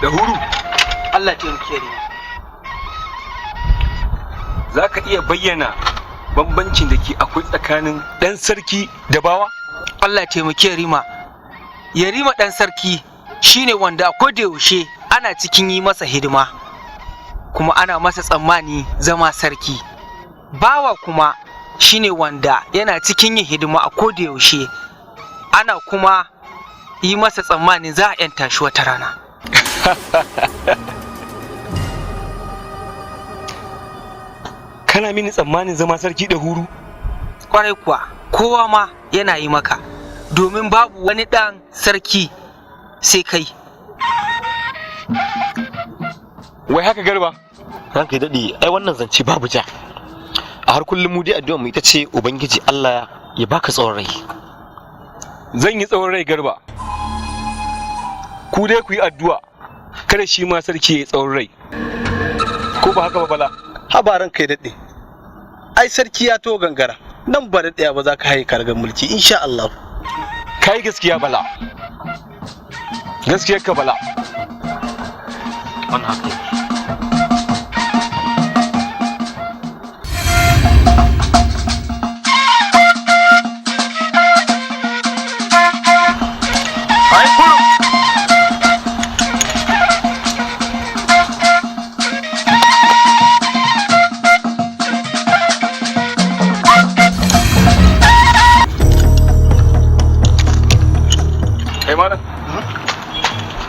Da huru. Allah taimake ni. Za ka iya bayyana bambancin da ke akwai tsakanin ɗan sarki da bawa? Allah taimake Rima. Yarima ɗan sarki shine wanda a koda yaushe ana cikin yi masa hidima, kuma ana masa tsammani zama sarki. Bawa kuma shine wanda yana cikin yin hidima a koda yaushe, ana kuma yi masa tsammanin za a 'yanta shi wata rana. Kana mini tsammanin zama sarki da huru? Kwarai kuwa, kowa ma yana yi maka, domin babu wani ɗan sarki sai kai. Wai haka Garba? Ranka ya daɗe, ai wannan zance babu ja. A har kullum mu dai addu'ar mu ita ce Ubangiji Allah ya baka tsawon rai. Zan yi tsawon rai Garba. Ku dai ku yi addu'a, kada shi ma sarki ya yi tsawon rai. Ko ba haka ba Bala? Haba ranka ya daɗe. Ai sarki ya to gangara, nan ba da ɗaya ba za ka haye kargar mulki insha Allah. Kai gaskiya Bala. Gaskiyar ka Bala. Wannan haka yake. Ai kurum. Kai malam.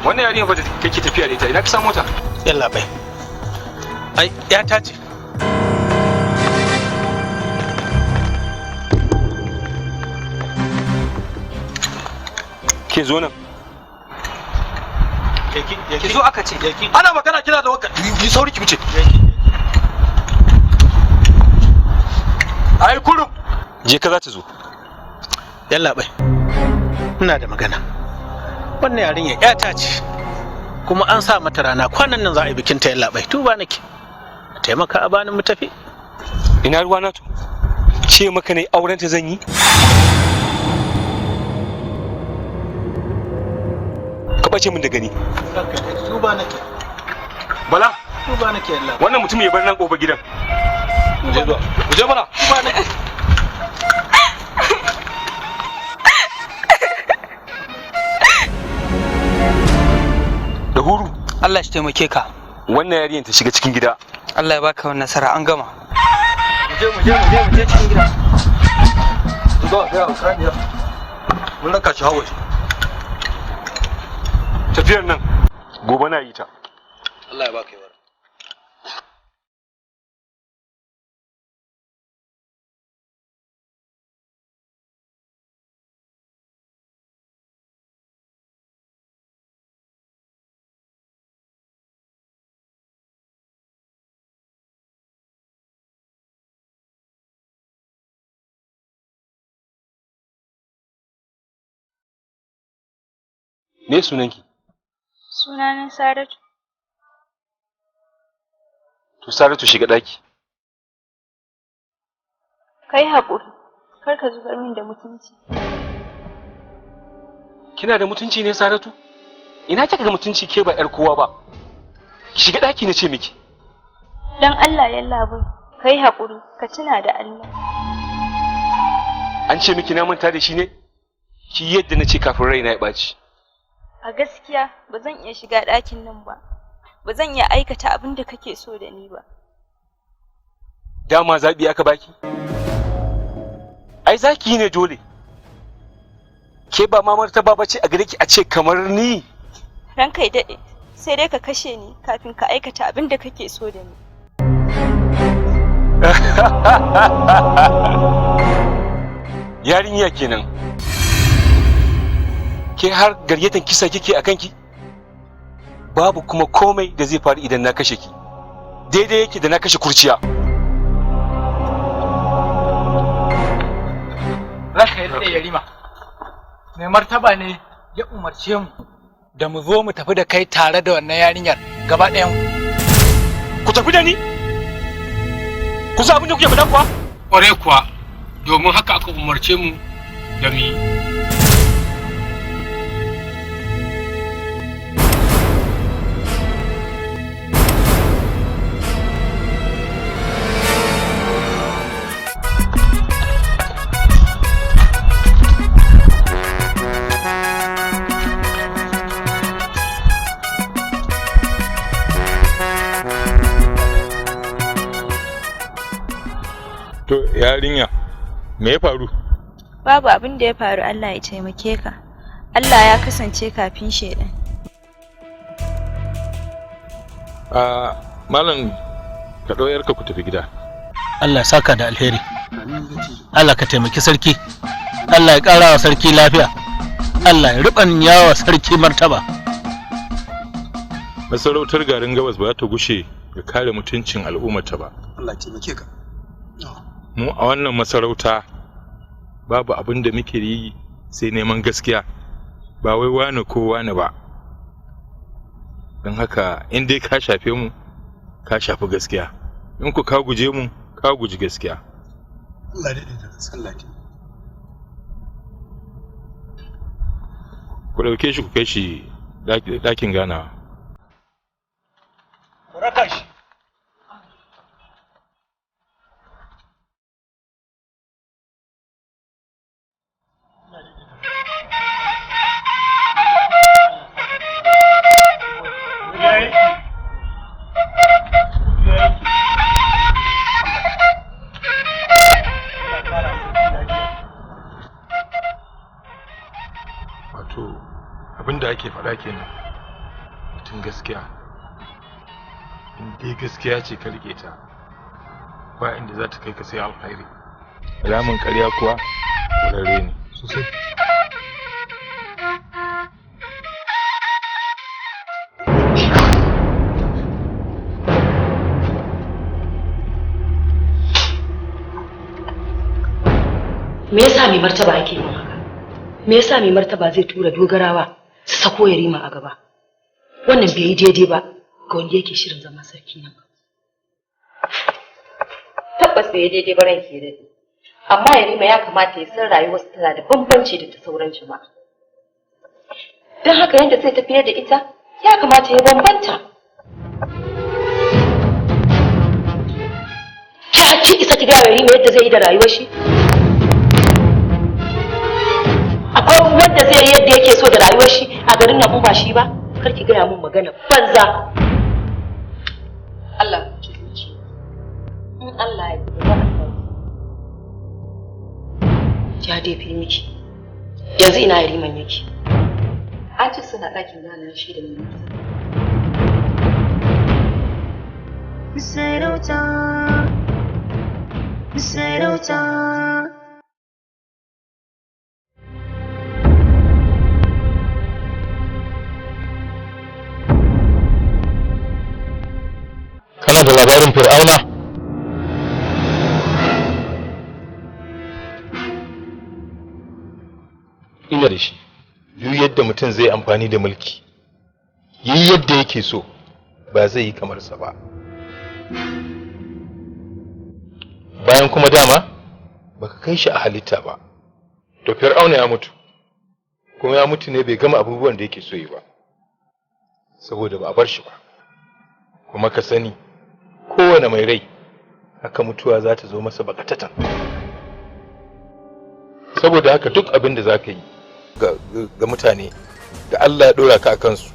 Wannan yarinya fa da kake tafiya da ita, ina ka samu ta? Yalla bai. Ai ya ta ce. Ke zo nan. Ki zo aka ce. Ana magana kina da wanka. Yi sauri ki wuce. Ai kurum. Je ka za ta zo. Yalla bai. Ina da magana. Wannan yarinya ya ta ce. Kuma an sa mata rana kwanan nan za a yi bikin ta yalla bai. Tuba nake. A taimaka a bani mu tafi. Ina ruwa na to? Ce maka ne auren ta zan yi? Ka bace min da gani. Tuba nake. Bala, Tuba nake yalla. wannan mutum ya bar nan kofar gidan. Mu je zuwa. Mu je bala. Tuba nake. Da huru. Allah shi taimake ka. Wannan yarinyar ta shiga cikin gida. Allah ya baka wannan nasara an gama. Mu je mu je mu je mu je cikin gida. Zuwa ga kaniya. Mun raka shi hawa. Tafiyar nan gobe na yi ta. Allah ya baka yawa. Me sunanki? Sunana Saratu. To Saratu, shiga ɗaki. Kai haƙuri, kar ka zubar min da mutunci. Kina da mutunci ne, Saratu? Ina kika ga mutunci, ke ba 'yar kowa ba? Ki shiga ɗaki na ce miki. Dan Allah yallaɓai, kai haƙuri, ka tuna da Allah. An ce miki na manta da shi ne? Ki yadda na ce kafin raina ya ɓaci. A gaskiya ba zan iya shiga ɗakin nan ba. Ba zan iya aikata abin da kake so da ni ba. Dama zaɓi aka baki? Ai zaki ne dole. Ke ba ma martaba ba ce a gare ki a ce kamar ni? Ranka ya daɗe, sai dai ka kashe ni kafin ka aikata abin da kake so da ni. Yarinya kenan. Ke har garyatan kisa kike a kanki? Babu kuma komai da zai faru idan na kashe ki. Daidai yake da na kashe kurciya. Ranka ya daɗe, Yarima. Mai martaba ne ya umarce mu da mu zo mu tafi da kai tare da wannan yarinyar gaba ɗayan. Ku tafi da ni? Ku san abin da kuke faɗa kuwa? Ƙwarai kuwa, domin haka aka umarce mu da mu yi. To yarinya, me ya faru? Babu abin da ya faru, Allah ya taimake ka. Allah ya kasance kafin shaidan. A malam, ka ɗau yarka ku tafi gida. Allah ya saka da alheri. Allah ka taimaki sarki. Allah ya ƙara wa sarki lafiya. Allah ya ruɓanya wa sarki martaba. Masarautar garin Gabas ba za ta gushe ga kare mutuncin al'ummata ba. Allah ya taimake ka. Mu a wannan masarauta babu abin da muke yi sai neman gaskiya, ba wai wane ko wane ba. Don haka in dai ka shafe mu, ka shafi gaskiya. In ku ka guje mu, ka guji gaskiya. Allah ya daɗe da Allah ya. Ku ɗauke shi ku kai shi ɗakin ganawa. Ku raka shi. Wato abin da ake faɗa kenan, mutum gaskiya, in dai gaskiya ce ka riƙe ta, ba inda za ta kai ka sai alkhairi. Ramin ƙarya kuwa ƙwararre ne sosai. Me yasa mai martaba yake yin haka? Me yasa mai martaba zai tura dogarawa su sako Yarima a gaba? Wannan bai yi daidai ba ga wanda yake shirin zama sarki nan. Tabbas bai yi daidai ba, ranki ya daɗe. Amma Yarima ya kamata ya san rayuwarsa tana da bambanci da ta sauran jama'a. Don haka yadda zai tafiyar da ita ya kamata ya bambanta. Ki hakki isa ki gaya wa Yarima yadda zai yi da rayuwar shi? Akwai wanda zai yi yadda yake so da rayuwar shi a garin nan in ba shi ba? Kar ki gaya min magana banza. Allah ku ci zuci. In Allah ya yarda za a samu. Ya dai fi miki. Yanzu ina Yariman yake? An ce suna ɗakin ganawa shi da mai martaba. Sarauta, sarauta. Kana da labarin Fir'auna? Ina da shi. Duk yadda mutum zai amfani da mulki, yi yadda yake so, ba zai yi kamar sa ba. Bayan kuma dama baka kai shi a halitta ba. To Fir'auna ya mutu, kuma ya mutu ne bai gama abubuwan da yake so yi ba, saboda ba a bar shi ba. Kuma ka sani, kowane mai rai haka mutuwa za ta zo masa bakatatan. Saboda haka duk abin da za ka yi ga mutane da Allah ya ɗora ka a kansu,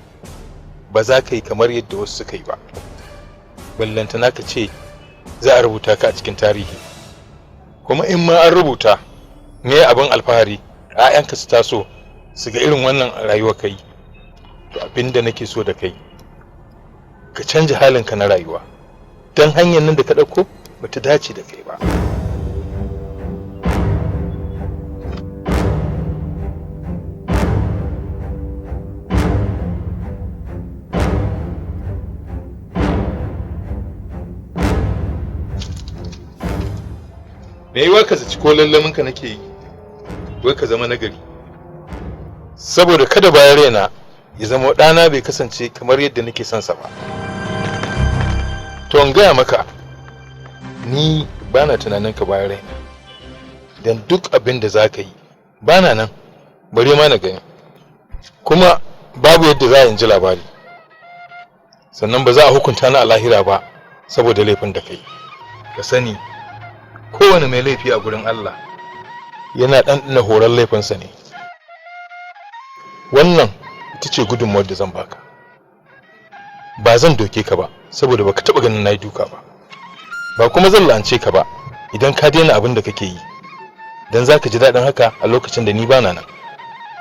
ba za ka yi kamar yadda wasu suka yi ba. Ballantana ka ce za a rubuta ka a cikin tarihi. Kuma in ma an rubuta, me abin alfahari ‘ya'yanka su taso su ga irin wannan rayuwa ka yi. To abin da nake so da kai, ka canja halinka na rayuwa, don hanyar nan da ka ɗauko ba ta dace da kai ba. Me yiwuwa ka zaci ko lallaminka nake yi, wai ka zama nagari, saboda kada bayan raina ya zama ɗana bai kasance kamar yadda nake son sa ba. To in gaya maka, ni bana tunanin ka bayan raina, don duk abin da za ka yi bana nan, bare ma na gani, kuma babu yadda za a in ji labari. Sannan ba za a hukunta ni a lahira ba saboda laifin da kai. Ka sani, kowane mai laifi a gurin Allah yana ɗanɗana horon laifinsa ne. Wannan ita ce gudunmawar da zan baka. Ba zan doke ka ba saboda baka taɓa ganin nayi duka ba, ba kuma zan la'ance ka ba idan ka daina abin da kake yi, dan zaka ji daɗin haka a lokacin da ni bana nan.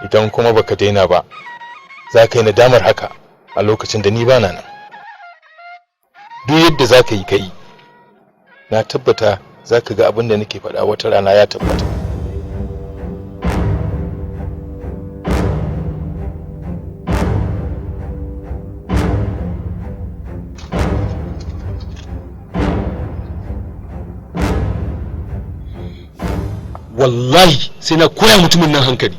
Idan kuma baka daina ba, za ka yi nadamar haka a lokacin da ni bana nan. Duk yadda za ka yi ka yi, na tabbata za ka ga abin da nake faɗa wata rana ya tabbata. Wallahi sai na koya mutumin nan hankali.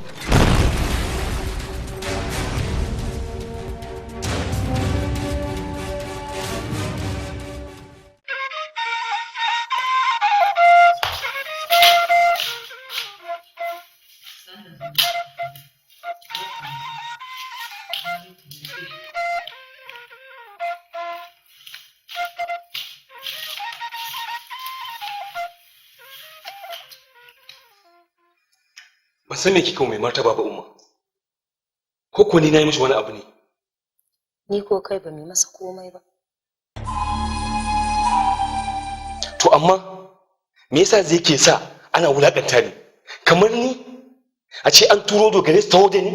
Ban san me kika mai martaba ba Umma. Ko ko ni na yi mishi wani abu ne? Ni ko kai ba mai masa komai ba. To amma me yasa zai ke sa ana wulakanta ni? Kamar ni a ce an turo dogare su taho da ni?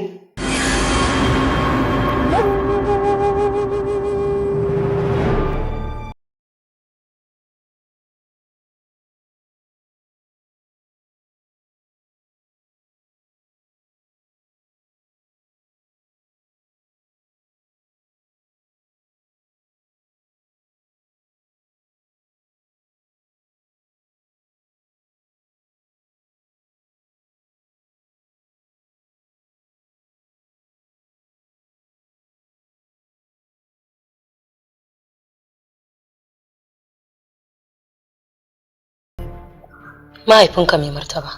Mahaifinka mai martaba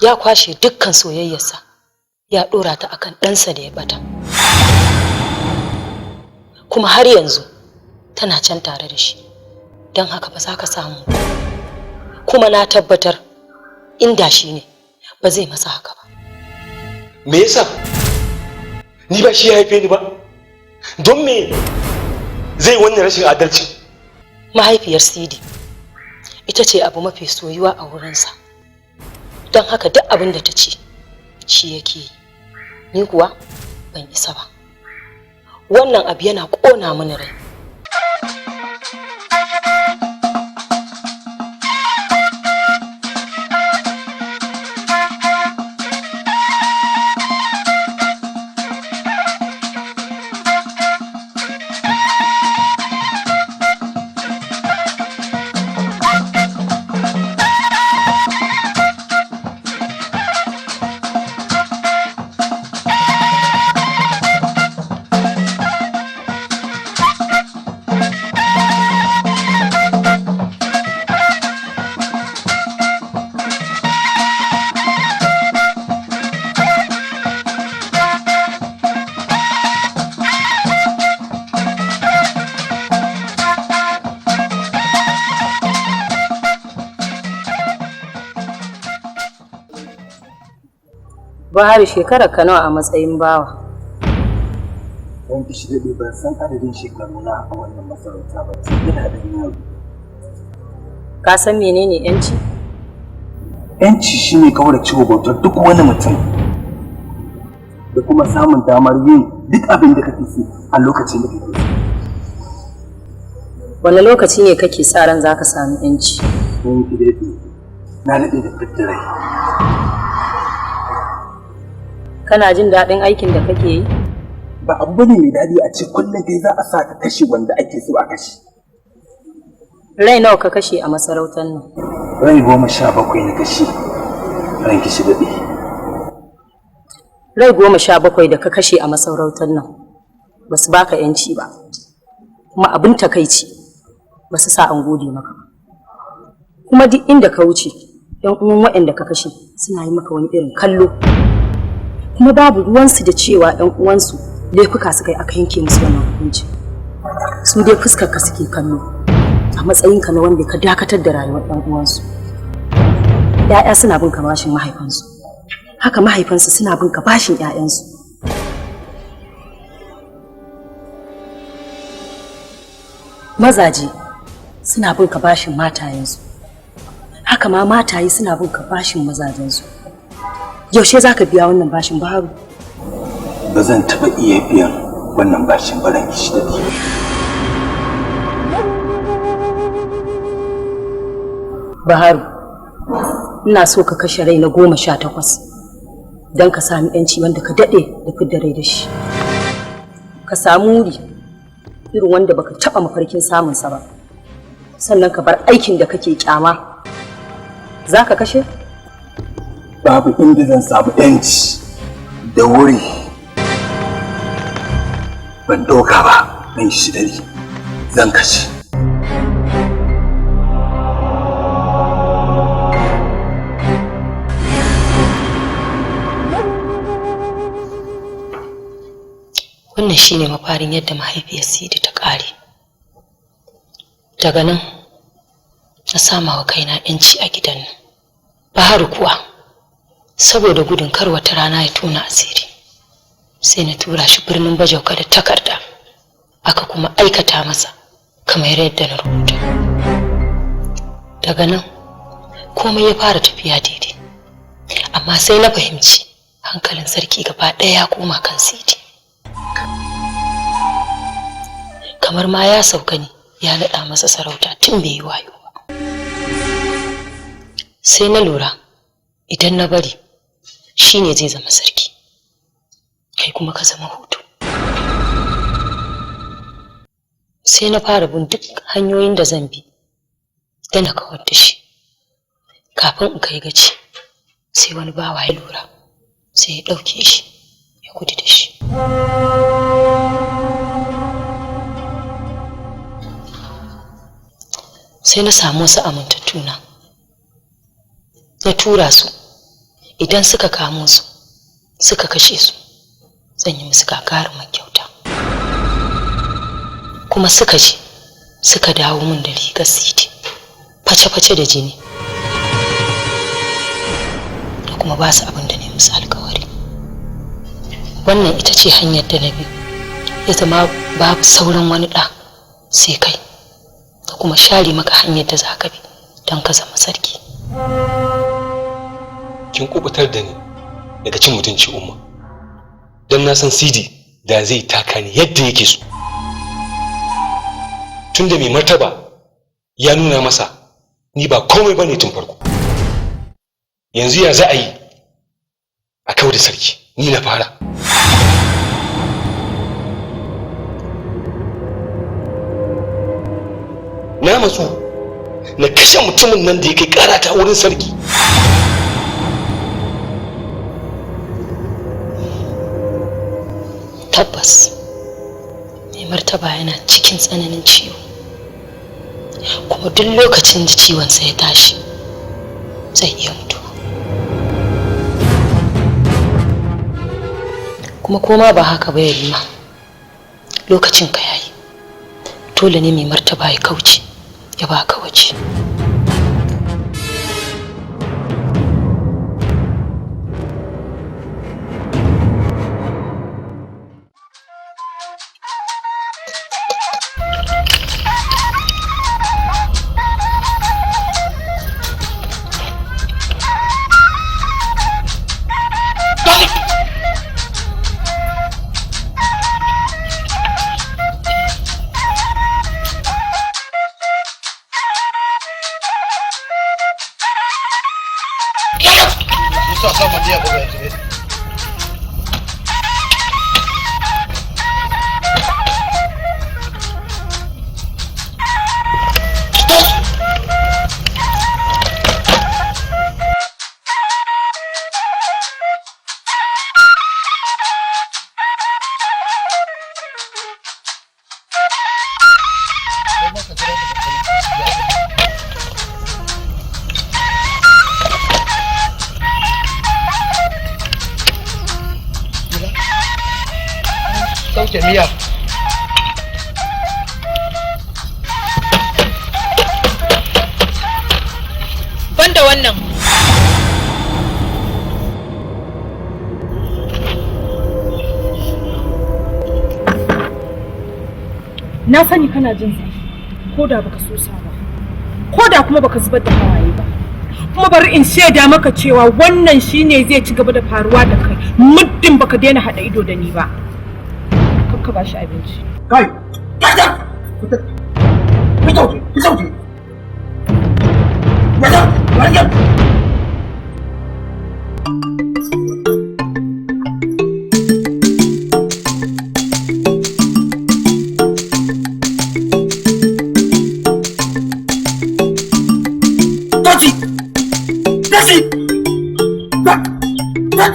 ya kwashe dukkan soyayyarsa ya dora ta akan ɗansa da ya bata, kuma har yanzu tana can tare da shi, don haka ba za ka samu. Kuma na tabbatar inda shi ne ba zai masa haka ba. Me yasa? Ni ba shi ya haife ni ba? Don me zai wannan rashin adalci? Mahaifiyar Sidi ita ce abu mafi soyuwa a wurinsa, don haka duk abin da ta ce shi yake yi. Ni kuwa ban isa ba. Wannan abu yana ƙona mini rai. Buhari, shekarar ka nawa a matsayin bawa? Ranki shi daɗe, ban san adadin shekaru na a wannan masarauta ba tun ina ɗan yaro. Ka san menene yanci? Yanci shine kauracewa bautar duk wani mutum da kuma samun damar yin duk abin da kake so a lokacin da kake so. Wane lokaci ne kake sa ran za ka sami yanci? Ranki daɗe, na daɗe da fidda rai. Kana jin daɗin aikin da kake yi? Ba abu bane mai daɗi a ce kullum kai za a sa ka kashe wanda ake so a kashe. Rai nawa ka kashe a masarautar nan? Rai 17 na kashe. Ranki shi daɗe. Rai 17 da ka kashe a masarautar nan ba su baka yanci ba, kuma abin takaici ba su sa an gode maka ba. Kuma duk inda ka wuce, yan uwan waɗanda ka kashe suna yi maka wani irin kallo, kuma babu ruwansu da cewa yan uwansu laifuka suka yi aka yanke musu wannan hukunci. Su dai fuskar ka suke kallo a matsayinka na wanda ka dakatar da rayuwar ɗan uwansu. ‘Ya'ya suna bin ka bashin mahaifansu, haka mahaifansu suna bin ka bashin ‘ya'yansu. Mazaje suna bin ka bashin matayensu, haka ma mataye suna bin ka bashin mazajensu. Yaushe za ka biya wannan bashin, Baharu? Ba zan taɓa iya biyan wannan bashin ba, ranki shi daɗe. Baharu, ina so ka kashe rai na 18 don ka sami yanci wanda ka daɗe da fidda rai da shi. Ka samu wuri irin wanda baka taɓa mafarkin samunsa ba. Sannan ka bar aikin da kake kyama. Za ka kashe? Babu inda zan samu yanci da wuri ban ɗauka ba, ranki shi daɗe. Zan kashe. Wannan shine mafarin yadda mahaifiyar Sidi ta ƙare. Daga nan na sama wa kaina yanci a gidan nan. Baharu kuwa, saboda gudun kar wata rana ya tona asiri, sai na tura shi birnin Bajauka da takarda, aka kuma aikata masa kamar yadda na rubuta. Daga nan komai ya fara tafiya daidai, amma sai na fahimci hankalin sarki gaba ɗaya ya koma kan Sidi. Kamar ma ya sauka ne ya naɗa masa sarauta tun bai yi wayo ba. Sai na lura idan na bari shi ne zai zama sarki, kai kuma ka zama hutu. Sai na fara bin duk hanyoyin da zan bi don na kawar da shi. Kafin in kai gaci, sai wani bawa ya lura, sai ya ɗauke shi ya gudu da shi. Sai na samu wasu amintattuna na tura su, idan suka kamo su suka kashe su, zan yi musu gagarumar kyauta. Kuma suka je suka dawo min da rigar Sidi face-face da jini, da kuma ba su abin da ne musu alkawari. Wannan ita ce hanyar da na bi ya zama babu sauran wani ɗa sai kai, da kuma share maka hanyar da za ka bi don ka zama sarki. Kin kubutar da ni daga cin mutunci, Umma. Don na san Sidi da zai taka ni yadda yake so. Tunda mai martaba ya nuna masa ni ba komai bane tun farko. Yanzu ya za a yi a kau da sarki, ni na fara. Na matsu na kashe mutumin nan da ya kai karata wurin sarki. Tabbas mai martaba yana cikin tsananin ciwo, kuma duk lokacin da ciwonsa ya tashi zai iya mutuwa. Kuma koma ba haka ba, Yarima, lokacin ka yayi, dole ne mai martaba ya kauce ya baka waje. Sauke miya. Banda wannan. Na sani kana jin zafi, ko da baka sosa ba, ko da kuma baka zubar da hawaye ba. Kuma bari in shaida maka cewa wannan shine zai ci gaba da faruwa da kai muddin baka daina haɗa ido da ni ba. Kakka ba shi abinci. Kai! Fito waje! Fito waje! Wajen! Taxi! Taxi! Back! Back!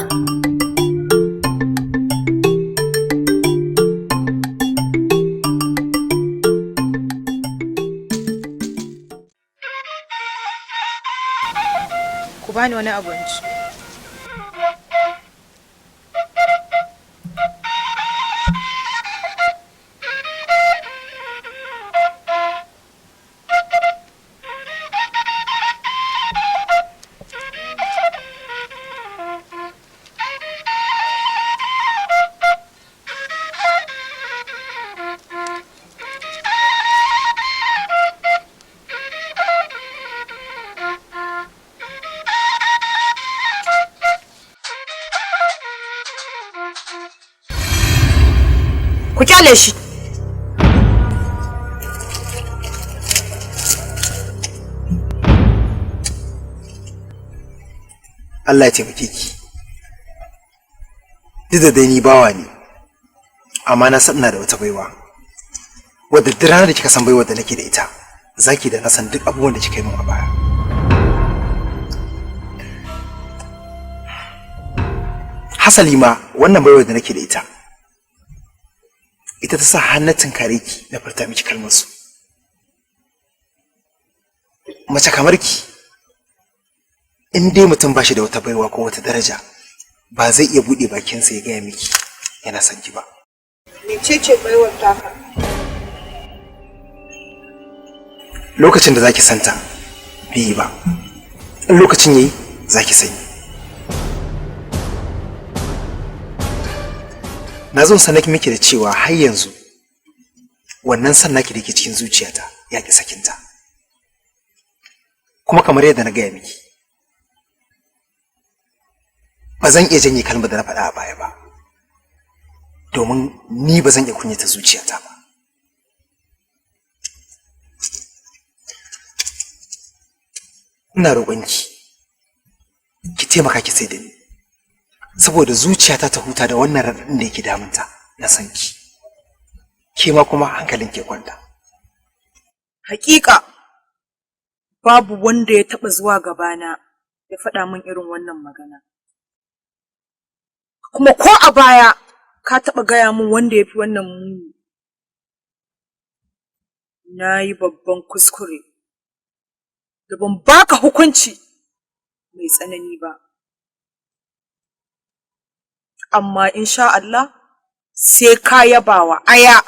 Ku bani wani abinci. Ku kyale shi. Allah ya taimake ki. Duk da dai ni bawa ne, amma na san ina da wata baiwa. Wadda duk ranar da kika san baiwar da nake da ita, zaki da na san duk abubuwan da kika yi min a baya. Hasali ma wannan baiwar da nake da ita, ita ta sa hannun kare ki na furta miki kalmar su. Mace kamar ki, in dai mutum ba shi da wata baiwa ko wata daraja, ba zai iya buɗe bakinsa ya gaya miki yana son ki ba. Mecece baiwar taka? Lokacin da zaki santa bai yi ba, in lokacin yayi zaki sani. Na zo sanar miki da cewa har yanzu wannan san naki da ke cikin zuciyata ya ki sakinta. Kuma kamar yadda na gaya miki, ba zan iya janye kalmar da na faɗa a baya ba, domin ni ba zan iya kunyata zuciyata ba. Ina roƙonki ki taimaka ki sai da ni, saboda zuciyata ta huta da wannan raɗaɗin da yake damunta na san ki. Ke ma kuma hankalin ke kwanta. Hakika babu wanda ya taɓa zuwa gabana ya faɗa min irin wannan magana. Kuma ko a baya ka taɓa gaya min wanda ya fi wannan muni. Na yi babban kuskure da ban baka hukunci mai tsanani ba. Amma insha Allah sai ka yaba wa aya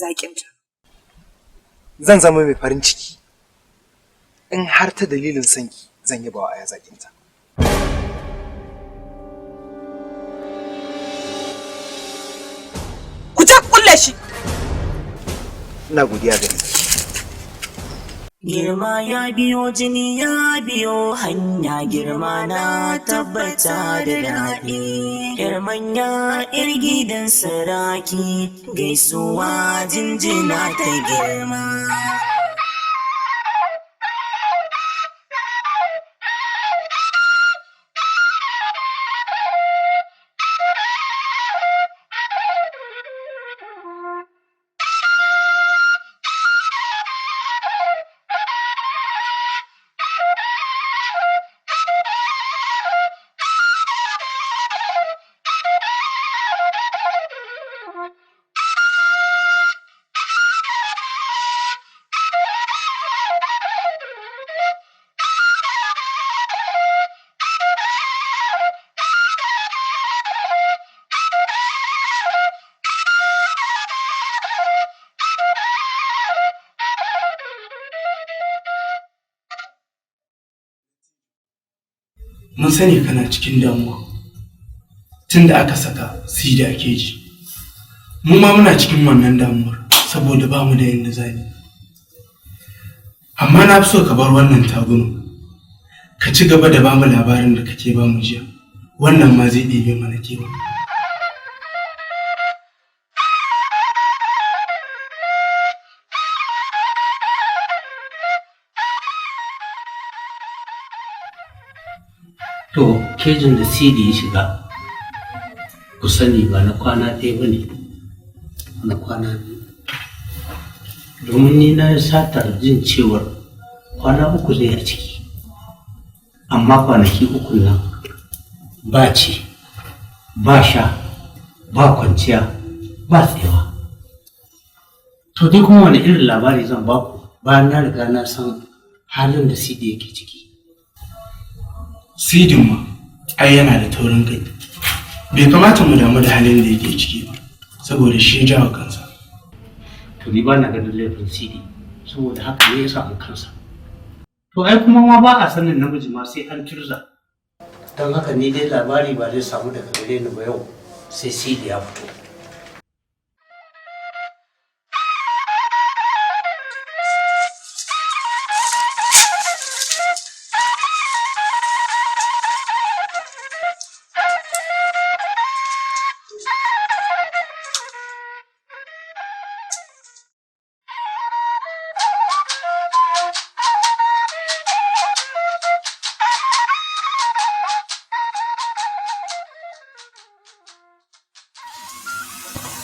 zaƙinta. Zan zama mai farin ciki in har ta dalilin sanki zan yaba wa aya zaƙinta. Ku je ku kulle shi. Ina godiya gare ki. Girma ya biyo jini ya biyo hanya, girma na tabbata da daɗi. Yar manya, yar gidan saraki, gaisuwa jinjina ta girma. Mun sani kana cikin damuwa tun da aka saka Sidi a keji. Mu ma muna cikin wannan damuwar saboda ba mu da yadda za mu. Amma na fi so ka bar wannan tagumin. Ka ci gaba da bamu labarin da kake bamu jiya. Wannan ma zai ɗebe mana kewa. To, kejin da Sidi ya shiga, ku sani ba na kwana ɗaya ba ne, na kwana biyu. Domin ni na yi satar jin cewar kwana 3 zai a ciki, amma kwanaki 3 nan ba ci, ba sha, ba kwanciya, ba tsayawa. To, dai kuma wani irin labari zan baku bayan na riga na san halin da Sidi yake ciki. Sidin ma ai yana da taurin kai. Bai kamata mu damu da halin da yake ciki ba, saboda shi ya jawo kansa. To ni ba na ganin laifin Sidi, saboda haka ne ya samu kansa. To ai kuma ma ba a sanin namiji ma sai an turza. Don haka ni dai labari ba zai samu daga gare ni ba yau sai Sidi ya fito.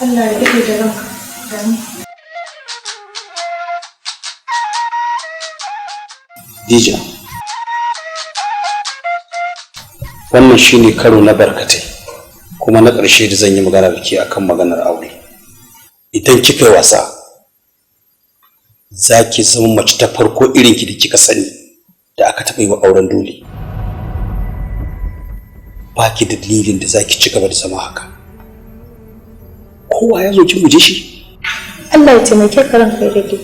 Allah ya daɗe da ranka. Gani. Dija, wannan shine karo na barkatai kuma na ƙarshe da zan yi magana da ke akan maganar aure. Idan kika yi wasa, za ki zama mace ta farko irinki da kika sani da aka taɓa yi wa auren dole. Ba ki da dalilin da za ki ci gaba da zama haka. Kowa ya zo kin guje shi. Allah ya taimake ka ranka ya daɗe.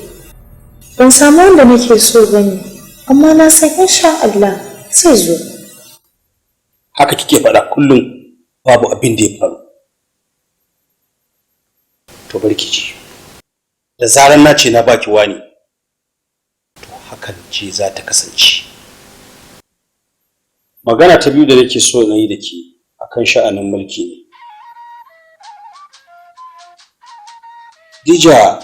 Ban samu wanda nake so ba ne, amma na san insha Allah zai zo. Haka kike faɗa kullum babu abin da ya faru. To bari ki ji. Da zarar na ce na baki wani, to hakan ce za ta kasance. Magana ta biyu da nake so na yi da ke akan sha'anin mulki ne. Dija,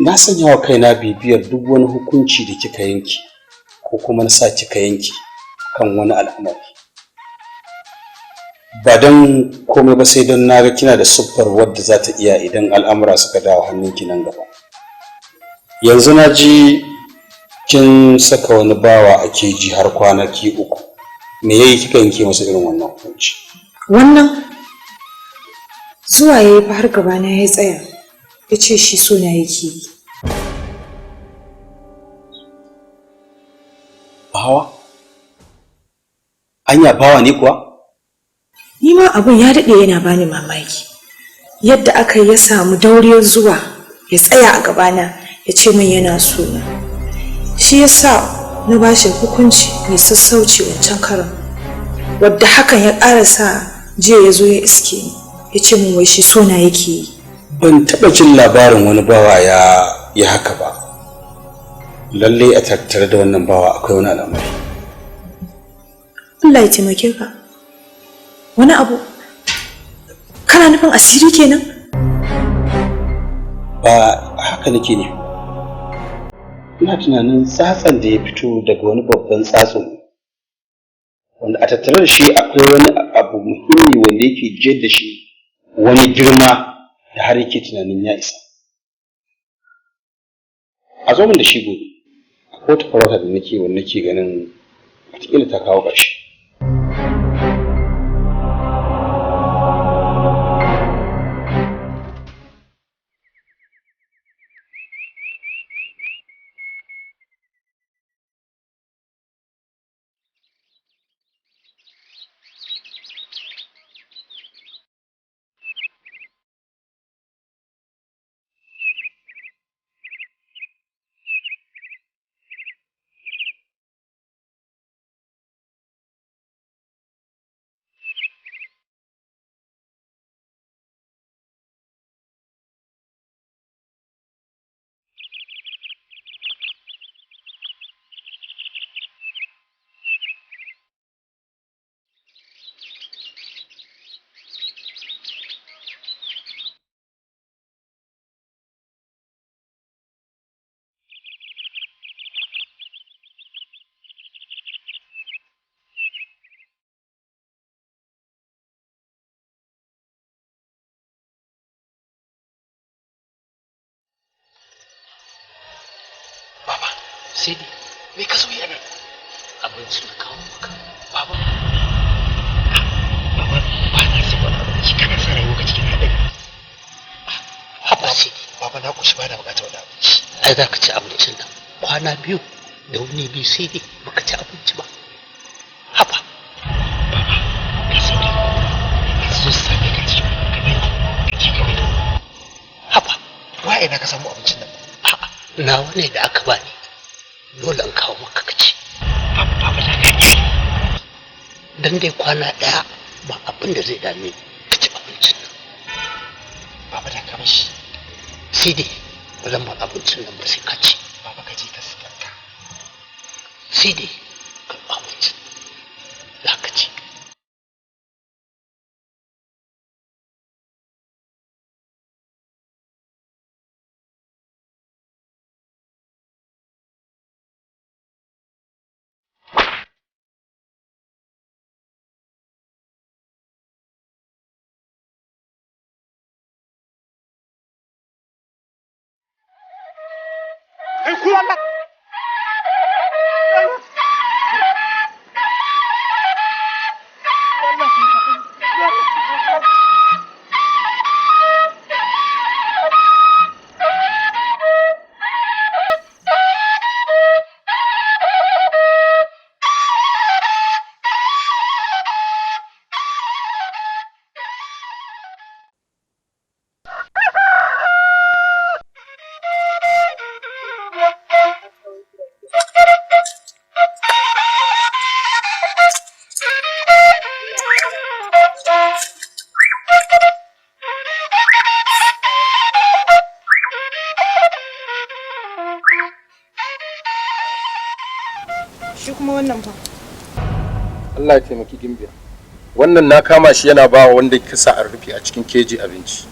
na sanya wa kaina bibiyar duk wani hukunci da kika yanke ko kuma na sa kika yanke kan wani al'amari. Ba don komai ba sai don na ga kina da siffar wadda za ta iya idan al'amura suka dawo hannunki nan gaba. Yanzu na ji kin saka wani bawa a keji har kwanaki 3. Me yayi kika yanke masa irin wannan hukunci? Wannan zuwa ya yi fa har gabana ya tsaya, ya ce shi so na yake yi. Bawa? Anya bawa ne kuwa? Ni ma abun ya daɗe yana bani mamaki. Yadda aka yi ya samu dauriyar zuwa ya tsaya a gabana ya ce min yana so na. Shi ya sa na ba shi hukunci mai sassauci wancan karon. Wadda hakan ya ƙara sa jiya ya zo ya iske ni. Ya ce min wai shi so na yake yi. Ban taɓa jin labarin wani bawa ya yi haka ba. Lallai a tattare da wannan bawa akwai wani al'amari. Allah ya taimake ka. Wani abu? Kana nufin asiri kenan? Ba haka nake ne. Ina tunanin tsatsan da ya fito daga wani babban tsatso wanda a tattare da shi akwai wani abu muhimmi wanda yake jiyar da shi wani girma da har yake tunanin ya isa. A zo min da shi gobe. Akwai wata farauta da nake wanda nake ganin wataƙila ta kawo ƙarshe. Sidi, Me ka so yi anan? Abinci na kawo maka. Baba. Baba, ba na son wani abinci, kana sa rayuwa ka cikin haɗari. Haba Sidi. Baba, na ƙoshi, ba na buƙatar wani abinci. Ai za ka ci abincin nan. Kwana 2 da wuni 2 Sidi baka ci abinci ba. Haba. Baba, ka sauri. Za su zo su same ka cikin ka bari, ka ci ka bari. Haba. Wa ina ka samu abincin nan? A'a, nawa ne da aka bani. Dole in kawo maka ka ci. Baba, za ka iya. Dan dai kwana 1 ba abin da zai dame ni. Ka ci abincin nan. Baba, da ka bashi. Sidi, ba zan bar abincin nan ba sai ka ci. Baba, ka je ka siyanka. Sidi, ka abincin. Za ka ci. Shi kuma wannan fa? Allah ya taimaki Gimbiya. Wannan na kama shi yana ba wa wanda kisa a rufe a cikin keji abinci.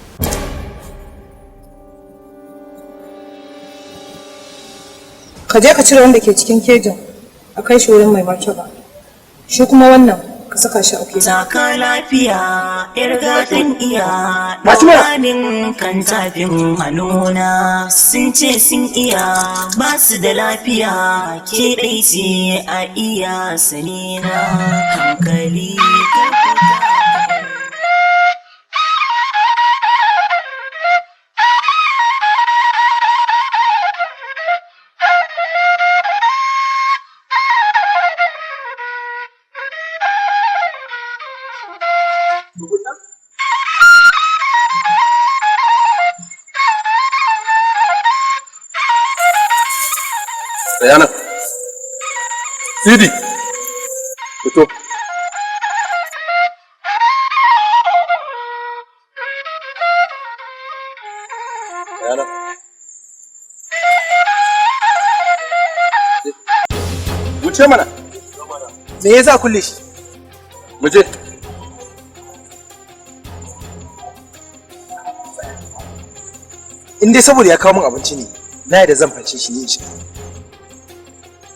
Ka je ka cire wanda ke cikin kejin a kai shi wurin mai martaba. Shi kuma wannan ka saka shi a keji. Taka lafiya, ‘yar gatan iya, Fatima! ɗaukanin kan tafin hannuna. Sun ce sun iya, ba su da lafiya, ke ɗai ce a iya sanina. Hankali karkuta. Tsaya nan. Sidi, fito. Tsaya nan. Wuce mana. Me yasa kulle shi? Mu je. In dai saboda ya kawo min abinci ne, na yadda zan fanshe shi ne in shiga.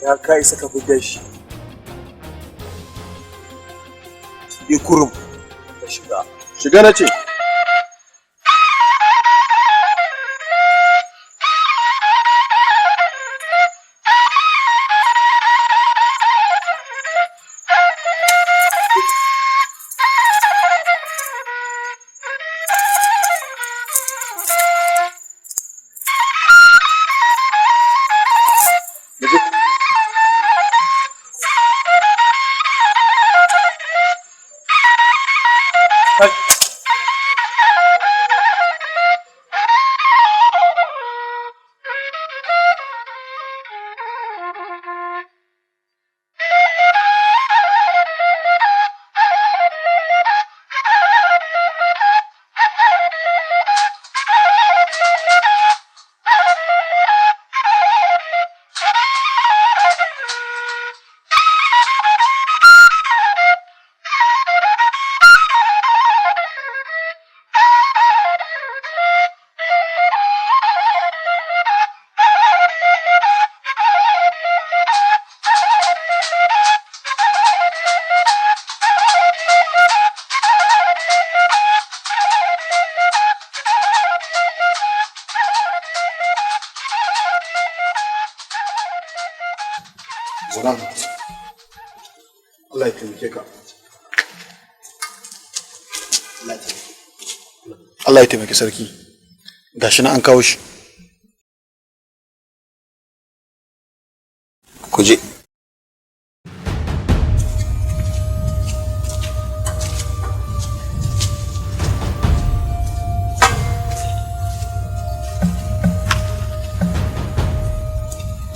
Ya ka isa ka fidda shi. Bi kurum ka shiga. Shiga na ce. Salam. Allah ya taimake ka. Allah ya taimaki sarki. Gashi na an kawo shi. Ku je.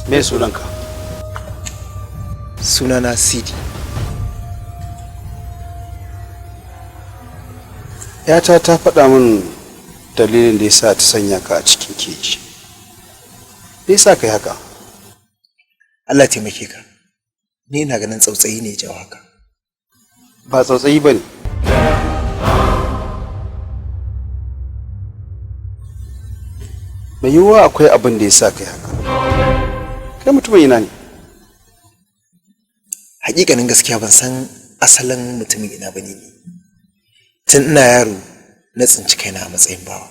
Me sunanka? Sunana Sidi. Yata ta faɗa min dalilin da yasa ta sanya ka a cikin keji. Me yasa kai haka? Allah taimake ka. Ni ina ganin tsautsayi ne ya jawo haka. Ba tsautsayi ba ne. Mai yiwuwa akwai abin da ya sa kai haka. Kai mutumin ina ne? Hakikanin gaskiya ban san asalin mutumin ina bane ni. Tun ina yaro na tsinci kaina a matsayin bawa.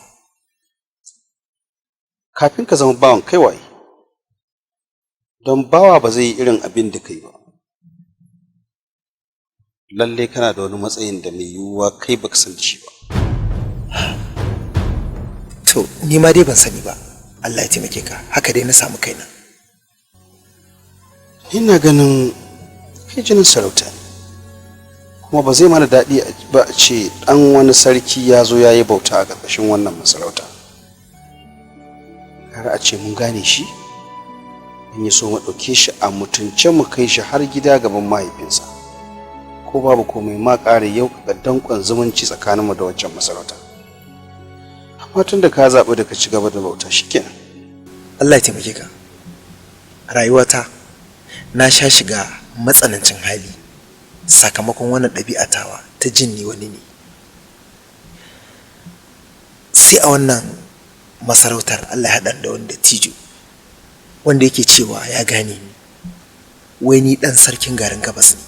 Kafin ka zama bawan kai waye? Don bawa ba zai yi irin abin da kai ba. Lalle kana da wani matsayin da mai yiwuwa kai baka san da shi ba. To, ni ma dai ban sani ba. Allah ya taimake ka. Haka dai na samu kaina. Ina ganin kai jinin sarauta ne. Kuma ba zai mana daɗi ba a ce ɗan wani sarki ya zo ya yi bauta a ƙarƙashin wannan masarauta. Gara a ce mun gane shi, in yi so mu ɗauke shi a mutunce mu kai shi har gida gaban mahaifinsa. Ko babu komai ma ƙara yau ga danƙon zumunci tsakaninmu da wancan masarauta. Amma tun da ka zaɓi da ka ci gaba da bauta shikenan. Allah ya taimake ka. A rayuwata na sha shiga matsanancin hali sakamakon wannan ɗabi'a tawa ta jin ni wani ne. Sai a wannan masarautar Allah ya haɗa ni da wani dattijo wanda yake cewa ya gane ni, wai ni ɗan sarkin garin gabas ne.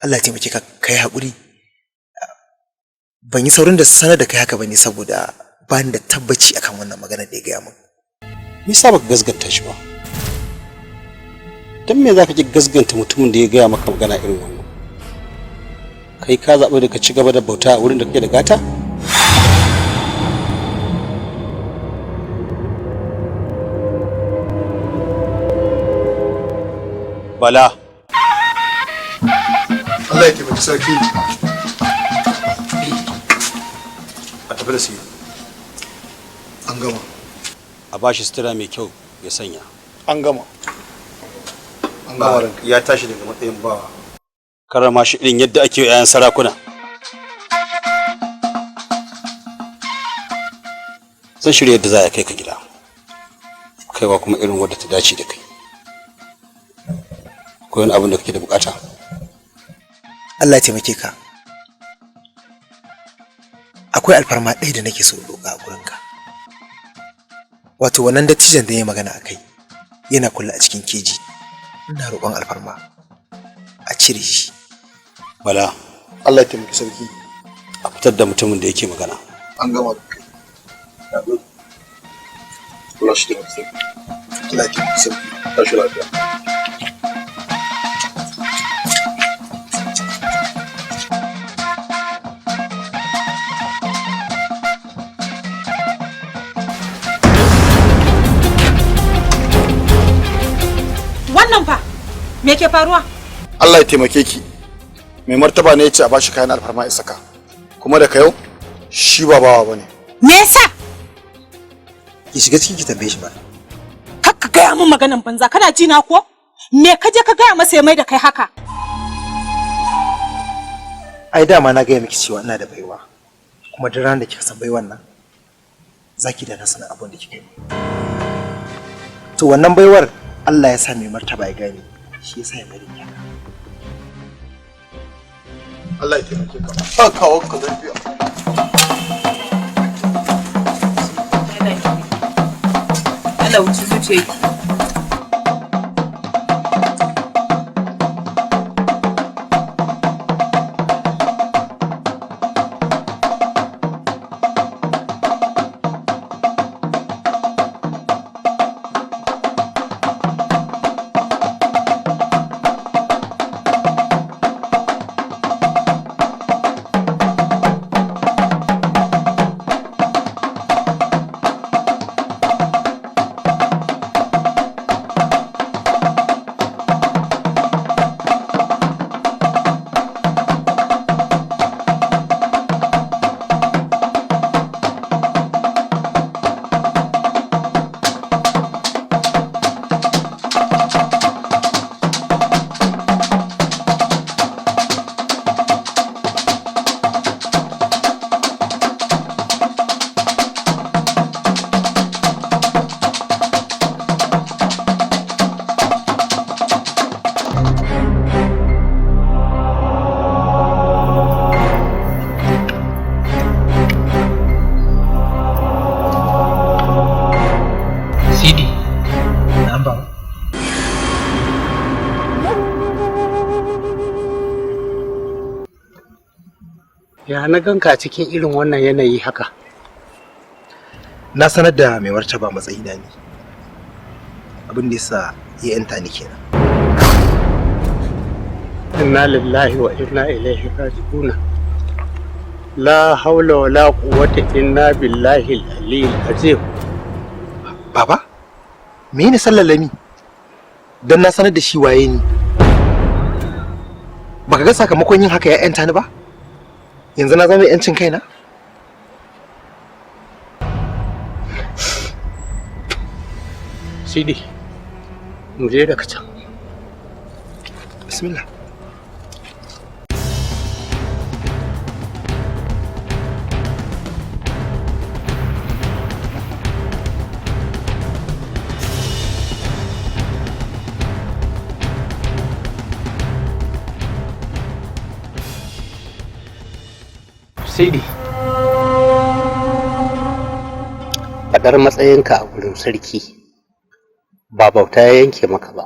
Allah ya taimake ka, kai haƙuri. Ban yi saurin da sanar da kai haka bane saboda ba ni da tabbaci akan wannan magana da ya gaya min. Me yasa baka gasganta shi ba? Don me zaka ki gasganta mutumin da ya gaya maka magana irin wannan? Kai ka zaɓi da ka ci gaba da bauta a wurin da kake da gata? Bala. Allah ya taimaki sarki. A tafi da su. An gama. A bashi sutura mai kyau ya sanya. An gama. An gama ranka. Ya tashi daga matsayin bawa. Karrama shi irin yadda ake yi 'ya'yan sarakuna. Zan shirya yadda za a kai ka gida. Kaiwa kuma irin wadda ta dace da kai. Akwai wani abin da kake da bukata? Allah ya taimake ka. Akwai alfarma ɗaya da nake so in roƙa a gurinka. Wato wannan dattijon da ya magana a kai yana kulle a cikin keji. Ina roƙon alfarma a cire shi. Bala. Allah ya taimaki sarki. A fitar da mutumin da yake magana. An gama. Allah shi taimaki sarki. Allah ya taimaki sarki. Tashi lafiya. Wannan fa me ke faruwa? Allah ya taimake ki. Mai martaba ne ya ce a bashi kayan alfarma ya saka. Kuma da yau shi ba bawa bane. Me yasa? Ki shiga ciki ki tambaye shi ba. Kar ka gaya min maganan banza, kana ji na ko? Me ka je ka gaya masa ya mai da kai haka? Ai dama na gaya miki cewa ina da baiwa. Kuma duk ranar da kika san baiwan nan zaki da na sanin abin da kika yi. To wannan baiwar Allah ya sa mai martaba ya gane, shi yasa ya bari ni haka. Allah ya taimake ka. Ba kawo ka lafiya. Allah wuce zuciyarki. Kenan baba. Ya na ganka cikin irin wannan yanayi haka? Na sanar da mai martaba matsayina ne. Abin da yasa ya yanta ni kenan. Inna lillahi wa inna ilaihi raji'un. La haula wa la quwwata illa billahi al-aliyyil azim. Baba, me ne sallalami? Dan na sanar da shi waye ni. Baka ga sakamakon yin haka ya yanta ni ba? Yanzu na zama yancin kaina? Sidi, mu je daga can. Bismillah. Sidi, faɗar matsayinka a gurin sarki ba bauta ya yanke maka ba,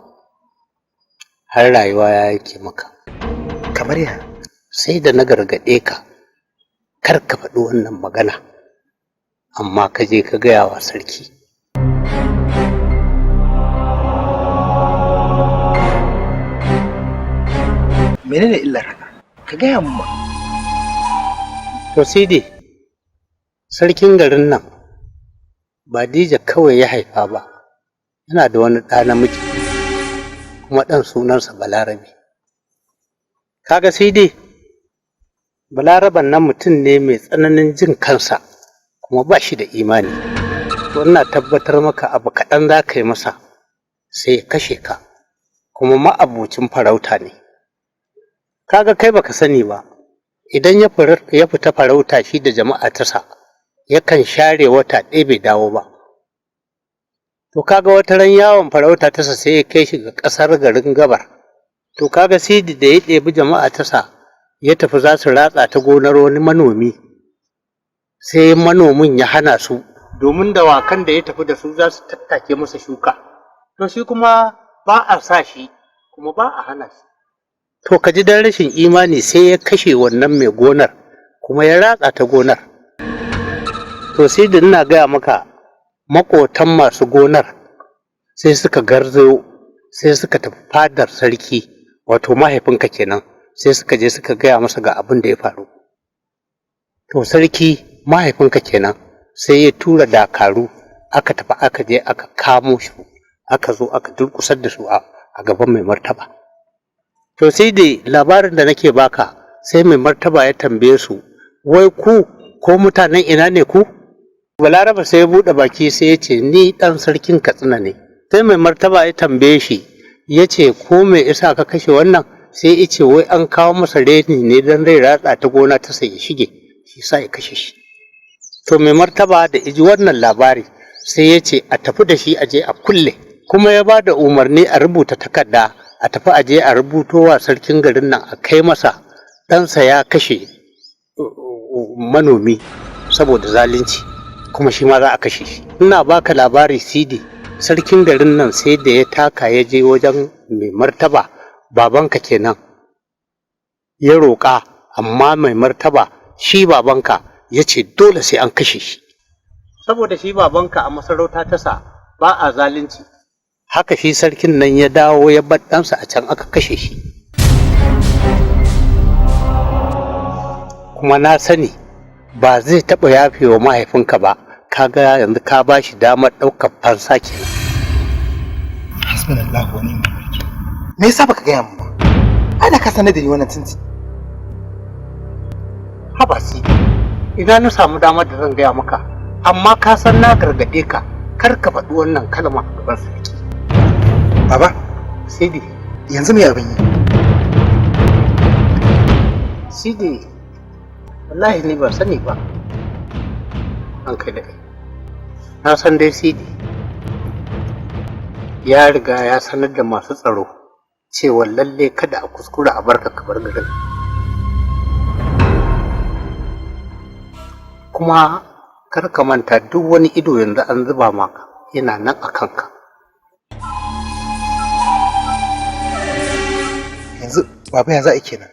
har rayuwa ya yanke maka. Kamar ya? Sai da na gargaɗe ka, kar ka faɗi wannan magana, amma ka je ka gaya wa sarki. Menene illar haka? Ka gaya min ma. To Sidi, sarkin garin nan ba Dija kawai ya haifa ba, yana da wani ɗa namiji, kuma ɗan sunansa Balarabe. Kaga Sidi, Balaraben nan mutum ne mai tsananin jin kansa kuma ba shi da imani. To ina tabbatar maka abu kaɗan za ka yi masa sai ya kashe ka, kuma ma'abocin farauta ne. Kaga kai baka sani ba. Idan ya fita farauta shi da jama'a tasa, yakan share wata ɗaya bai dawo ba. To kaga wata ran yawon farauta tasa sai ya kai shi ga ƙasar garin Gabar. To kaga Sidi da ya ɗebi jama'a tasa ya tafi za su ratsa ta gonar wani manomi. Sai manomin ya hana su domin dawakan da ya tafi da su za su tattake masa shuka. To shi kuma ba a sa shi kuma ba a hana shi. To ka ji dan rashin imani sai ya kashe wannan mai gonar kuma ya ratsa ta gonar. To sai da ina gaya maka maƙotan masu gonar sai suka garzayo sai suka tafi fadar sarki, wato mahaifinka kenan, sai suka je suka gaya masa ga abin da ya faru. To sarki mahaifinka kenan sai ya tura dakaru aka tafi aka je aka kamo shi, aka zo aka durƙusar da su a gaban mai martaba. To sai da labarin da nake baka sai mai martaba ya tambaye su, wai ku ko mutanen ina ne ku? Balaraba sai ya buɗe baki sai ya ce ni ɗan sarkin Katsina ne. Sai mai martaba ya tambaye shi ya ce ko me isa ka kashe wannan? Sai ya ce wai an kawo masa reni ne don zai ratsa ta gona ta sai ya shige, shi sa ya kashe shi. To mai martaba da iji wannan labari sai ya ce a tafi da shi a je a kulle, kuma ya ba da umarni a rubuta takarda a tafi a je a rubuto wa sarkin garin nan a kai masa ɗansa ya kashe manomi saboda zalunci, kuma shi ma za a kashe shi. Ina baka labari Sidi, sarkin garin nan sai da ya taka ya je wajen mai martaba babanka kenan ya roƙa, amma mai martaba shi babanka ya ce dole sai an kashe shi. Saboda shi babanka a masarauta tasa ba a zalunci. Haka shi sarkin nan ya dawo ya bar ɗansa a can aka kashe shi. Kuma na sani ba zai taɓa yafe wa mahaifinka ba, kaga yanzu ka ba shi damar ɗaukar fansa kenan. Hasbunallahu wa ni'mal wakil. Me yasa baka gaya min ba? Ai da ka sanar da ni wannan tinti. Haba Sidi, ina na samu damar da zan gaya maka, amma ka san na gargaɗe ka kar ka faɗi wannan kalma a gaban sarki. Baba, Sidi, yanzu me abin yi? Sidi, wallahi ni ban sani ba. An kai da kai. Na san dai Sidi ya riga ya sanar da masu tsaro cewa lalle kada a kuskura a barka ka bar garin. Kuma kar ka manta duk wani ido yanzu an zuba maka yana nan a kanka. Yanzu baba ya za a kenan?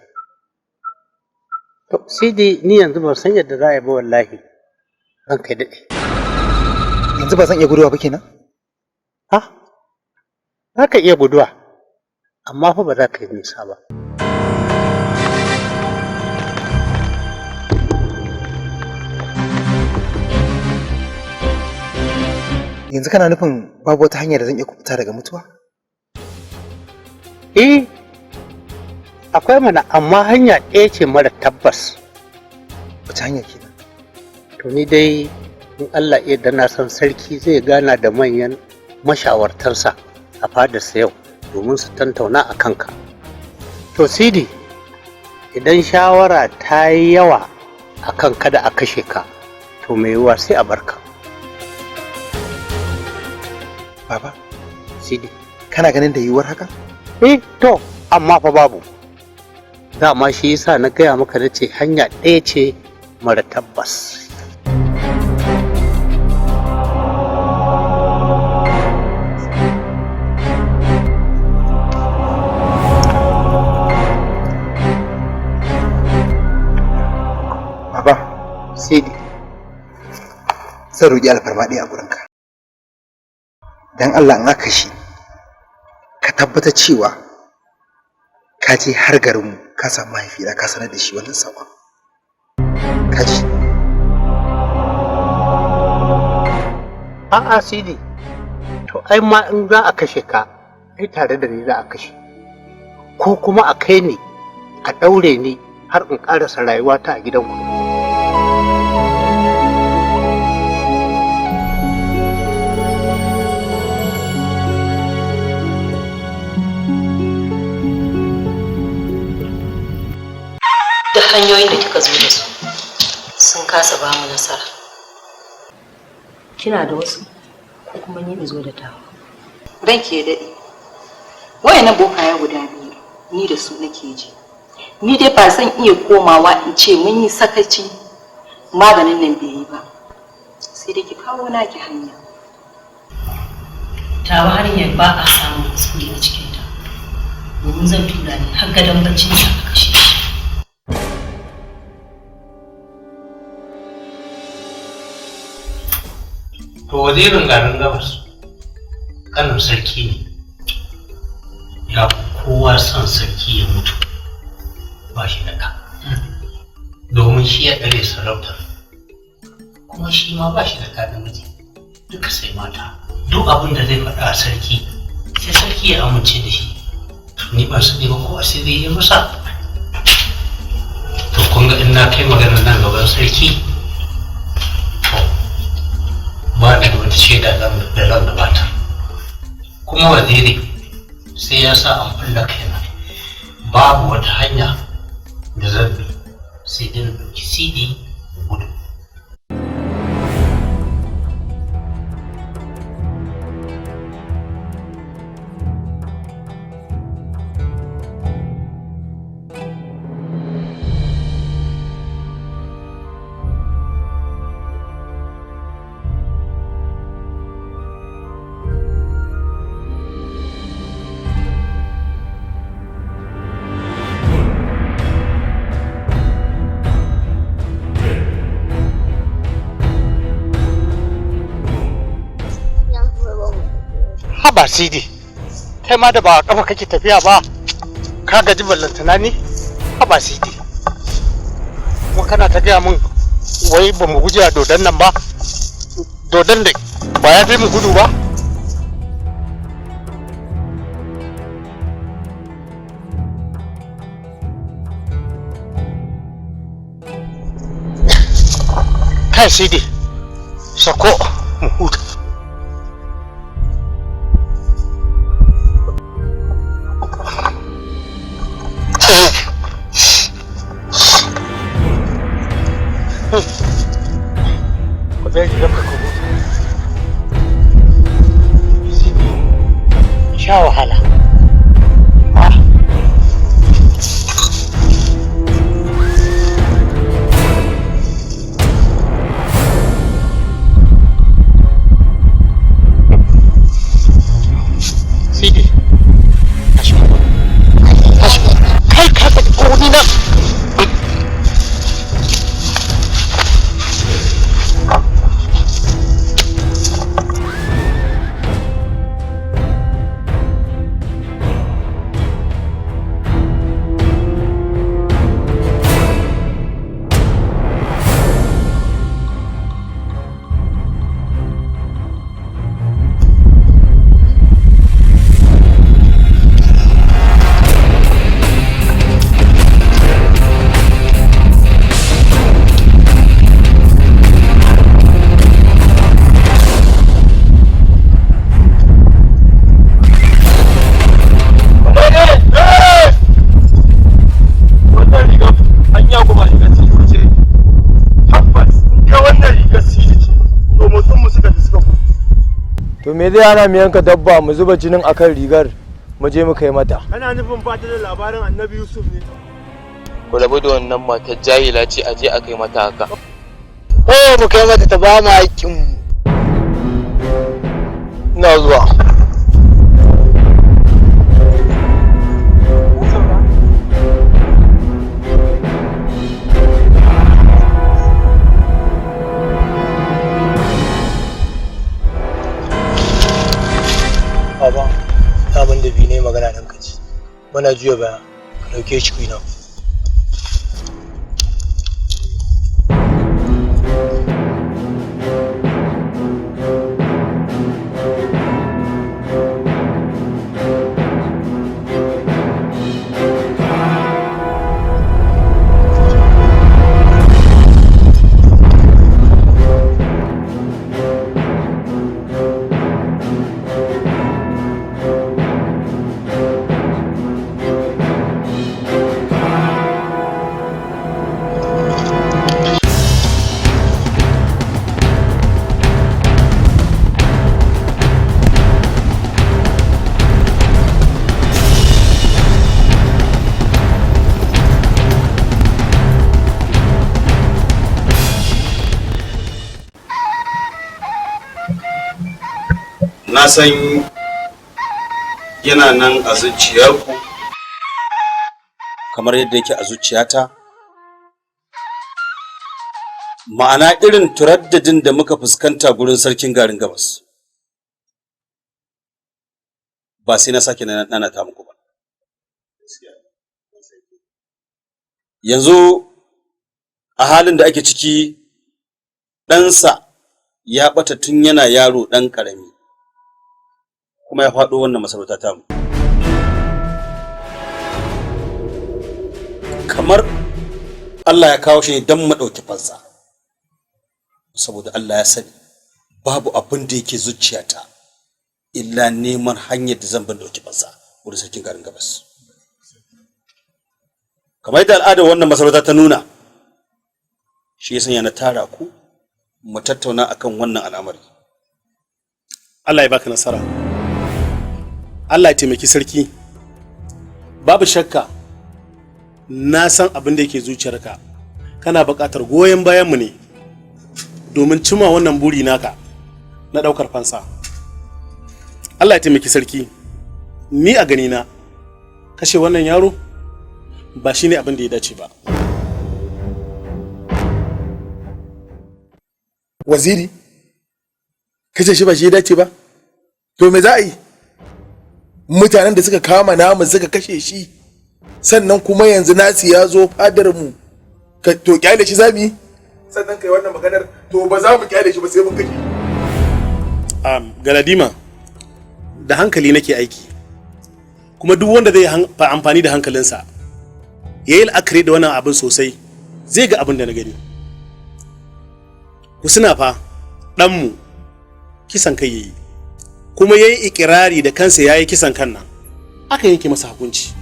To Sidi, ni yanzu ban san yadda za a yi ba wallahi. Ranka ya daɗe. Yanzu ba zan iya guduwa ba kenan? Ha? Za ka iya guduwa, amma fa ba za ka yi nisa ba. Yanzu kana nufin babu wata hanya da zan iya kubuta daga mutuwa? Eh, akwai mana, amma hanya ɗaya ce mara tabbas. Wace hanya kenan? To ni dai in Allah ya yarda na san sarki zai gana da manyan mashawartansa a fadarsa yau domin su tantauna a kanka. To Sidi, idan shawara ta yi yawa a kan kada a kashe ka, to mai yiwuwa sai a barka. Baba, Sidi, kana ganin da yiwuwar haka? Eh, to, amma fa babu. Dama shi yasa na gaya maka na ce hanya ɗaya ce mara tabbas. Baba, Sidi, zan roƙi alfarma ɗaya a gurinka. Dan Allah in aka shi, ka tabbata cewa ka je har garinmu ka samu mahaifina ka sanar da shi wannan saƙon. Ka ji? A'a Sidi, to ai ma in za a kashe ka, ai tare da ni za a kashe. Ko kuma a kai ni, a ɗaure ni har in ƙarasa rayuwata a gidanku. Duk hanyoyin da kika zo da su sun kasa ba mu nasara. Kina da wasu ko kuma ni in zo da tawa? Ranki ya daɗe. Wayannan bokaye guda biyu ni da su nake ji. Ni dai ba zan iya komawa in ce mun yi sakaci maganin nan bai yi ba. Sai dai ki kawo naki hanya. Tawa hanyar ba a samun kuskure a cikinta, domin zan tura ni har gadon baccin sa a kashe shi. To wazirin garin gabas kanin sarki ne, ya fi kowa son sarki ya mutu ba shi da ɗa, domin shi ya ɗare sarautar, kuma shi ma ba shi da ɗa namiji, duka sai mata. Duk abin da zai faɗa a sarki sai sarki ya amince da shi. To ni ba sani ba ko asiri ya masa. To kun ga in na kai maganar nan gaban sarki, ba ni da wata shaida da zan gabatar. Kuma waziri sai ya sa an fulla kaina, babu wata hanya da zan bi sai dai na ɗauki CD in gudu. Haba Sidi, kai ma da ba a kafa kake tafiya ba, ka gaji ballantana ni? Haba Sidi, kuma kana ta gaya min wai ba mu guje a dodon nan ba, dodon da ba ya fi mu gudu ba? Kai Sidi, sako mu huta. Sha wahala. Sidi, tashi mu. Tashi mu. Ni nan. Wannan rigar anya kuma rigar sidi ce. Tabbas in dai wannan rigar sidi ce, to motsin mu suka ji suka gudu. To me zai hana mu yanka dabba mu zuba jinin akan rigar mu je mu kai mata? Kana nufin ba ta da labarin Annabi Yusuf ne? Ku rabu da wannan matar, jahila ce, a je a kai mata haka. Eh, mu kai mata ta ba mu haƙƙin mu. Ina zuwa. Baba, daman da biyu ne magana ɗan kaci. Muna juya baya, ka ɗauke shi kuyi nan. Na san yana nan a zuciyarku kamar yadda yake a zuciyata, ma'ana irin turaddadin da muka fuskanta gurin sarkin garin gabas, ba sai na sake nanata muku ba. Yanzu a halin da ake ciki, ɗansa ya ɓata tun yana yaro ɗan ƙarami, kuma ya faɗo wannan masarauta tamu. Kamar Allah ya kawo shi ne don mu ɗauki fansa, saboda Allah ya sani babu abin da yake zuciyata illa neman hanyar da zan bin ɗauki fansa wurin sarkin garin gabas, kamar yadda al'adar wannan masarauta ta nuna. Shi ya sanya na tara ku mu tattauna akan wannan al'amari. Allah ya baka nasara. Allah ya taimaki sarki. Babu shakka na san abin da yake zuciyarka. Kana buƙatar goyon bayanmu ne domin cimma wannan buri naka na ɗaukar fansa. Allah ya taimaki sarki. Ni a ganina, kashe wannan yaro ba shine abin da ya dace ba. Waziri, kashe shi ba shi ya dace ba? To me za a yi? Mutanen da suka kama namu suka kashe shi, sannan kuma yanzu nasu ya zo fadar mu, to kyale shi za mu yi? Sannan kai wannan maganar, to ba za mu kyale shi ba sai mun kashe. Galadima, da hankali nake aiki, kuma duk wanda zai amfani da hankalinsa ya yi la'akari da wannan abin sosai, zai ga abin da na gani. Ku suna fa ɗanmu kisan kai yayi, kuma ya yi ikirari da kansa ya yi kisan kan nan, aka yanke masa hukunci.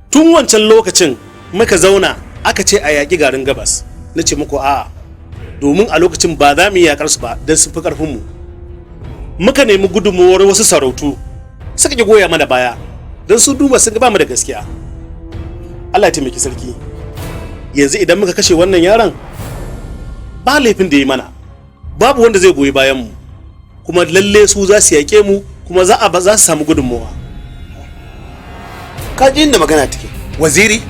Tun wancan lokacin muka zauna aka ce a yaƙi garin gabas, na ce muku a'a, domin a lokacin ba za mu yi yaƙar su ba don sun fi ƙarfinmu. Muka nemi gudunmuwar wasu sarautu, suka ƙi goya mana baya don su duba sun ga ba mu da gaskiya. Allah ya taimaki sarki. Yanzu idan muka kashe wannan yaron, ba laifin da ya mana, babu wanda zai goyi bayan mu, kuma lalle su za su yaƙe mu, kuma za a za su samu gudunmuwa. Ka ji inda magana take. Waziri,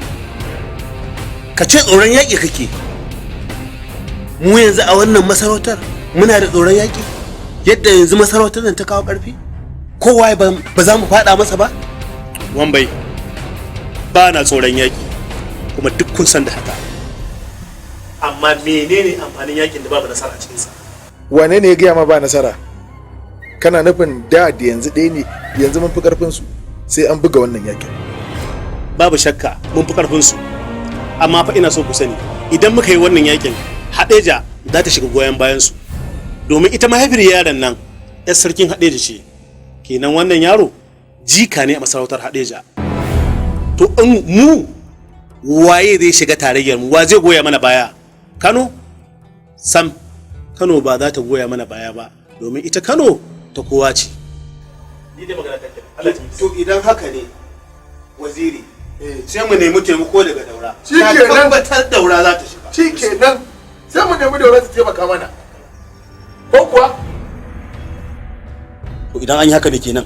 Ka ce tsoron yaƙi kake. Mu yanzu a wannan masarautar muna da tsoron yaƙi? Yadda yanzu masarautar nan ta kawo ƙarfi? Kowa ba za mu faɗa masa ba? Wambai, ba na tsoron yaƙi, kuma duk kun san da haka. Amma menene amfanin yaƙin da babu nasara a cikinsa? Wane ne ya gaya ma ba nasara? Kana nufin da da yanzu ɗaya ne, yanzu mun fi ƙarfinsu, sai an buga wannan yakin. Babu shakka mun fi ƙarfinsu, amma fa ina so ku sani, idan muka yi wannan yakin, Hadeja za ta shiga goyon bayansu, domin ita mahaifiyar yaron nan 'yar sarkin Hadeja ce. Kenan wannan yaro jika ne a masarautar Hadeja. To in mu waye zai shiga tarayyar mu, wa zai goya mana baya? Kano? Sam, Kano ba za ta goya mana baya ba, domin ita Kano ta kowa ce. Ni dai magana take. Allah. To idan haka ne, waziri, sai mu nemi taimako daga Daura. Shikenan. Na tabbatar Daura za ta shiga. Shikenan, sai mu nemi Daura su taimaka mana. Ko kuwa? To idan an yi haka me kenan?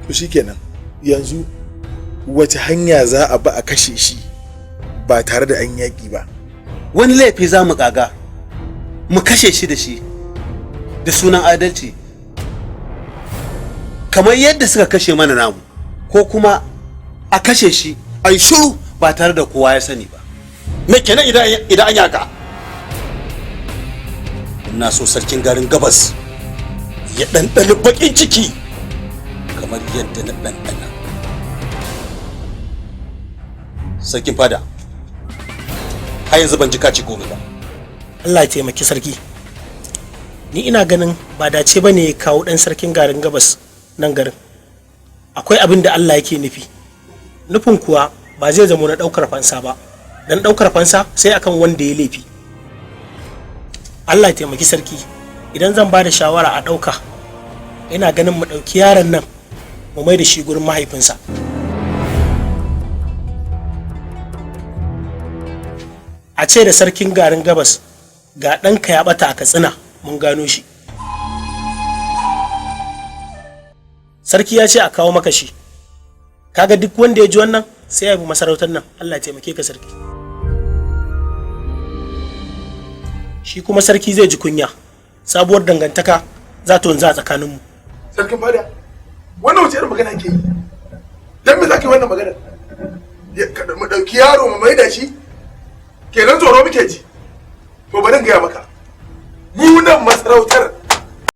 To shikenan, yanzu wace hanya za a bi a kashe shi ba tare da an yaƙi ba? Wani laifi za mu kaga mu kashe shi da shi da sunan adalci, kamar yadda suka kashe mana namu, ko kuma a kashe shi a yi shiru ba tare da kowa ya sani ba. Me kenan idan an yi haka? Ina so sarkin garin Gabas ya ɗanɗani baƙin ciki kamar yadda na ɗanɗana. Sarkin fada, har yanzu ban ji kaci komai ba. Allah ya taimaki sarki. Ni ina ganin ba dace ba ne kawo ɗan sarkin garin Gabas nan garin. Akwai abin da Allah yake nufi. Nufin kuwa ba zai zamo na ɗaukar fansa ba, dan ɗaukar fansa sai akan wanda ya laifi. Allah ya taimaki sarki. Idan zan ba da shawara a ɗauka, ina ganin mu ɗauki yaron nan mu mai da shi gurin mahaifinsa. A ce da sarkin garin Gabas, ga ɗanka ya ɓata a Katsina, mun gano shi. Sarki ya ce a kawo maka shi. Kaga duk wanda ya ji wannan sai ya bi masarautar nan. Allah ya taimake ka, sarki. Shi kuma sarki zai ji kunya, sabuwar dangantaka za ta wanzu a tsakaninmu. Sarkin fada, wannan wace irin magana ke yi? Dan me za ka yi wannan magana? Mu ɗauki yaro mu maida shi? Kenan tsoro muke ji. To bari in gaya maka, mu nan masarautar